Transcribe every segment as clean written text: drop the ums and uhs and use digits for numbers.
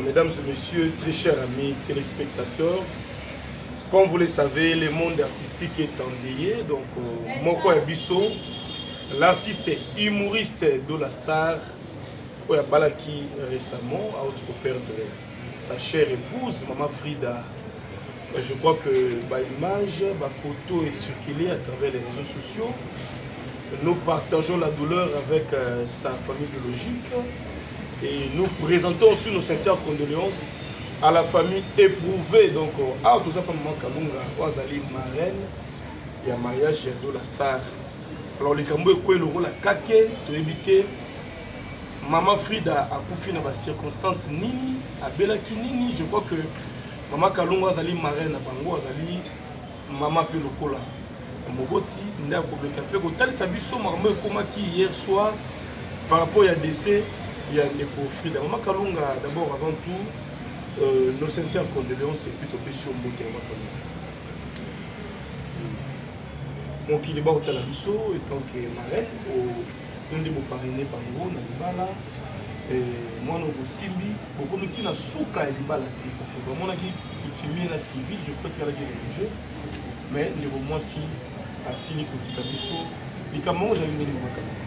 Mesdames et messieurs, très chers amis téléspectateurs, comme vous le savez, le monde artistique est endeuillé. Donc, moko ya biso, l'artiste humoriste de la star, oyo abalaki récemment, auti koperdre sa chère épouse, Maman Frida. Je crois que ba image, ba photo est circulée à travers les réseaux sociaux. Nous partageons la douleur avec sa famille biologique et nous présentons aussi nos sincères condoléances à la famille éprouvée. Donc, ah, tout ça, Maman Kalunga, oyo azali marraine ya mariage ya Dola Star. Alors, likambo ekwei lokola kake, toyebi te Mama Frida akufi na ba circonstances nini, abelaki nini. Je crois que Mama Kalunga azali marraine na bango, azali mama mpe lokola moboti nde akomeka mpe kotalisa biso makambo ekomaki hier soir par rapport ya décès ya ndeko Frida. Mama Kalunga, d'abord, avant tout, nos sincères condoléances et puis topesi yo mbote, Mama Kalunga. Mokili bakotala biso, étant que marraine, yo nde boparrainer bango na libala, mwana okosimbi bokomi ntina suka ya libala te, parce que bamonaki coutumier na civil, je crois tikalaki religieux, mais ndeko mwasi asili kotika biso. Likambo yango ezali ndenge, Mama Kalunga?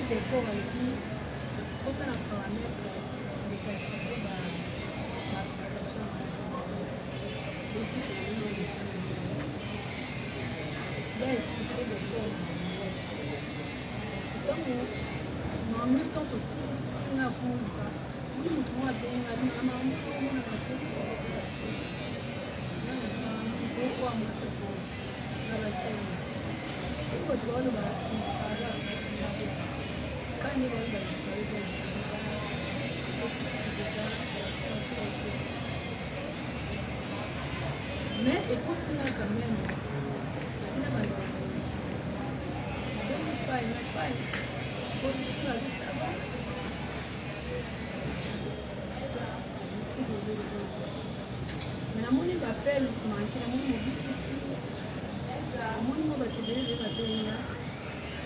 Décor alobi kota na paramètre, désactiver ba application aussi. Ya expliquer décor ntango makambo ntango tosilisi nga koluka moni motu moko abenga makambo omona na Facebook oyo mwasi na basali oyo bato baloba kani baloba. Mais ekotinga quand même nabina bando nabengi pai na pai position abisaba mais namoni ba appel manqué, namoni mobikisi, namoni mo bato ebele ebele babenga.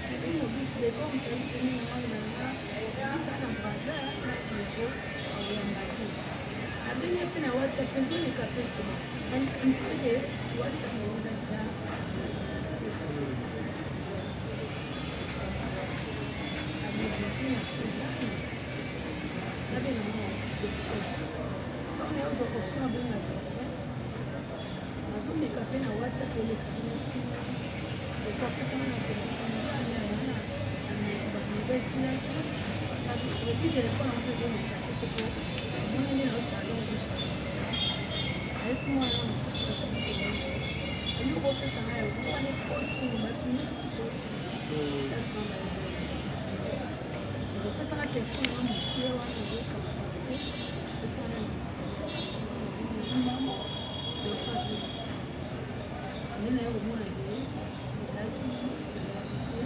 Nabengi mobikisi leko motali pene na ngai nanga bisa na Braza na Congo akoyamba te. Nabengi mpe na WhatsApp, ezoleka mpe te. Nalikanisi te ke WhatsApp yango eza déjà te. Adeveloppe na sikoyo nabenga ngo ntango nayozwa option abenga telefone, nazomeka mpe na WhatsApp, eleka mpe na nsima ekapesanga na telefone bato esilaki. Et puis telefone yango mpe ezoleka te po omoni nde naocharge ngo, ozocharge ayesi mwana mosusu azali pembeni, eloko opesa ngai yango wana coaching bato nyonso kitoko. Telefone na moke wana eyokamaka te, esala mama dofaso nde naye komona ke ezalaki réalité,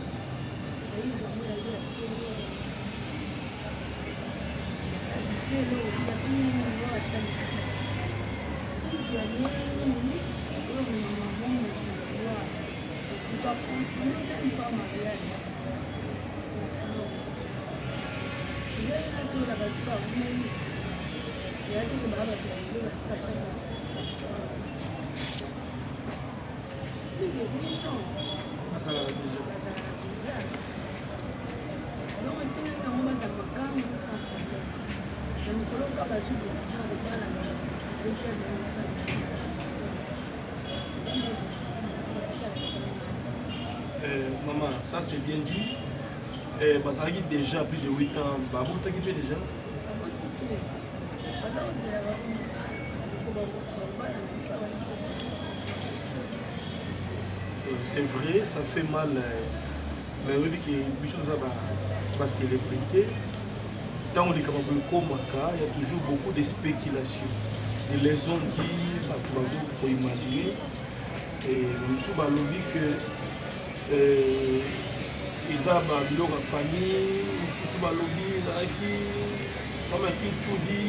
ezali likambo ezalaki ya solo. Te, eloko ya nini oyo asali crise ya ndenge nini oyo komema moto na liwa? Moto aconsomme même pas mariage, consomme ezali natola basi bawumeli, ezalaki kobaa bato ya lelo basi basala plus de 8 ans. Bazalaka déjà. Bazalaka déjà, donc esengeli nango bazala makambo sans problème. Na mikolo ka bazwi décision ya kobalana, deuxième sisa. Maman, ça c'est bien dit. Bazalaki déjà plus de 8 ans, babotaki mpe déjà. Baboti te, baza kozela kobalana. C'est vrai, ça fait mal, mais oyebi ke biso toza bacélébrité. Ntango likambo boye ekomaka, il y a toujours beaucoup de spéculations, de les on-dit, bato bazo koimagine. Mosusu balobi ke eza babiloko ya famille, mosusu balobi ezalaki mamaki ncudi.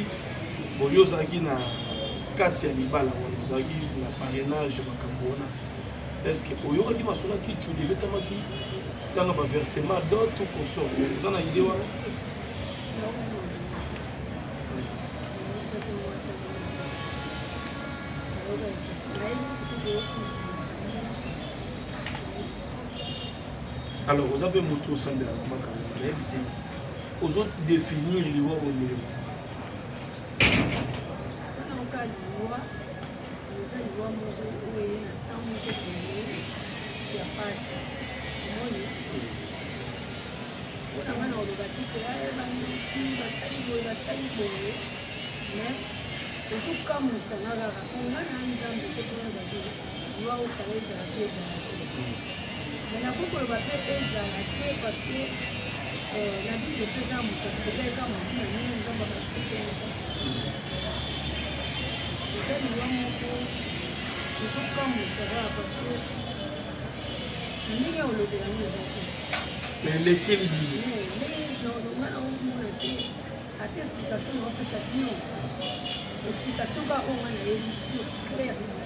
Bon, yo ozalaki na kati ya libala wana, ozalaki na parrainage, makambo wana, est ce que oyokaki masolo ya kicudi ebetamaki ntango baversement dot ou consort? Oza na idée wana? Alors oza mpe moto osambelaka, makambo nayebi te, ozodéfinir liwa oyo? Wana liwa eza liwa moko oyo eye na ntango moko boye ya pasi. Omoni, mpona nga na koloba te ke bandoki basali boye, basali boye, mais ezokamwisa nga kaka mpo nga na Nzambe te, mpona bato liwa okala ezala te, ezala te. Mais nakoki koloba mpe ezala te, parce que na Bible mpe eza moto akokeka motu na ndenge Nzambe abatikeza. Eza liwa moko ezokamwisa kaka, parce que ndenge olobela yango eza te. Elekeli bino. Ndenge nga naomona te, ata explication naopesa bino, explication kaka oyo nga nayebi sur clairement.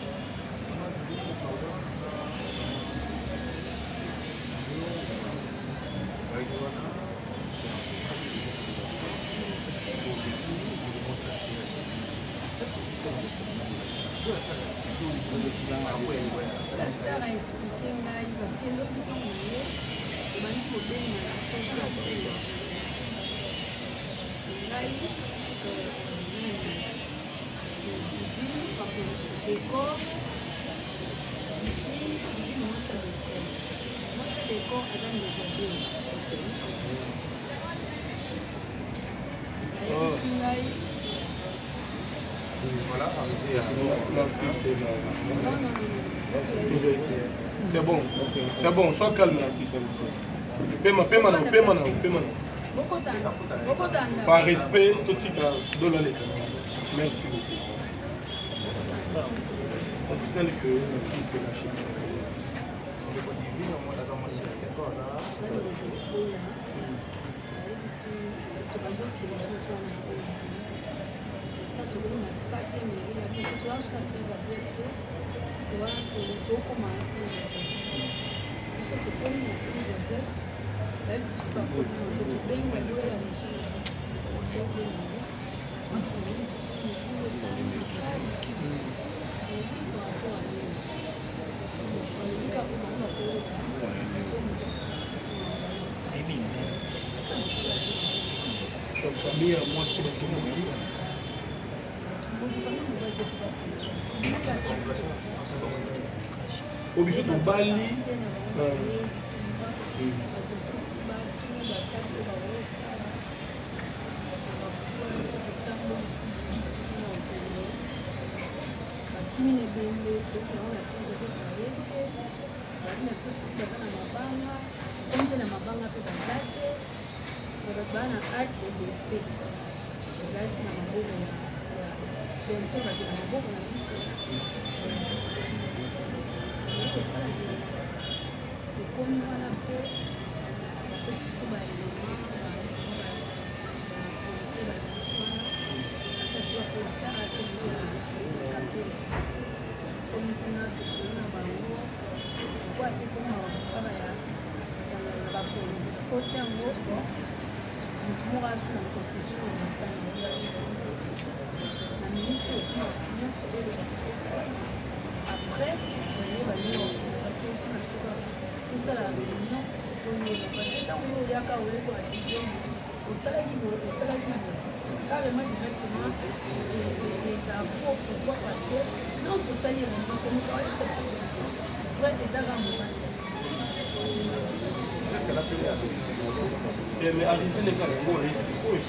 Pasteur a expliqué ngai, parce que lobi ntango ye ebandi kobengana, toza na sele ngai divine décor, divine, divine mwasa décor, mwasa décor aza ndeko bino, ayebisi ngai. Voilà, arrivé à L'artiste est là. Non, non, non, non. C'est bon, c'est bon, sois calme l'artiste. Pema, pema na, pema na, pema na. Bokotanda, bokotanda. Par respect, totika dola leka. Merci beaucoup. Merci. On vous signale que l'artiste est lâché. Ndeko Divine, omoni aza mwasi ya ndeko aza. Ayebisi tobandi okende biso wana senga ta tokomi na quatrième eri na biso, toza so na Saint Gabriel te, tokóma na Saint Joseph. Biso tokomi na Saint Joseph, bayebisi biso bakomi moto, tobengi baboyela biso na 13e eri, esali makasi par rapport à nini balobi kaka bango bakoyoka so moto. Famille ya mwasi batomboki. Po biso tobali. Bazokisi bato, basali oyo baosala totambolisi na okende, bakimi na ebembe, toyesi yango na Saint Joseph. Baye te, babi na biso soki baza na mabanga, komi mpe na mabanga mpe baza te, bato Bana ADBC ezalaki na maboko ya bento, bato na maboko na biso. Esalaki ekomi wana mpe bapesi biso baelema, bapolisier bazalaki wana, bapesi bapolisier akapela. Komi kuna, tosoli na bango po ate koma kaka ya bakonzi bakoti yango. Bon, motu moko asu na possession ya matanga na minute oyo nyonso oyo esalama. Après toyeba ndenge, parce que esala biso kaka tosala réunion, toyeba, parce que ntango oyo oyaka oyoki accuse motu, osalaki boye, osalaki boye, carrément, directement eza faux. Pourquoi? Parce que non, tosali réunion, komoto ayebisa biso version vrai ezaka mobali. Jusque là, Mais arrivé ndenge yango oye sikoyo.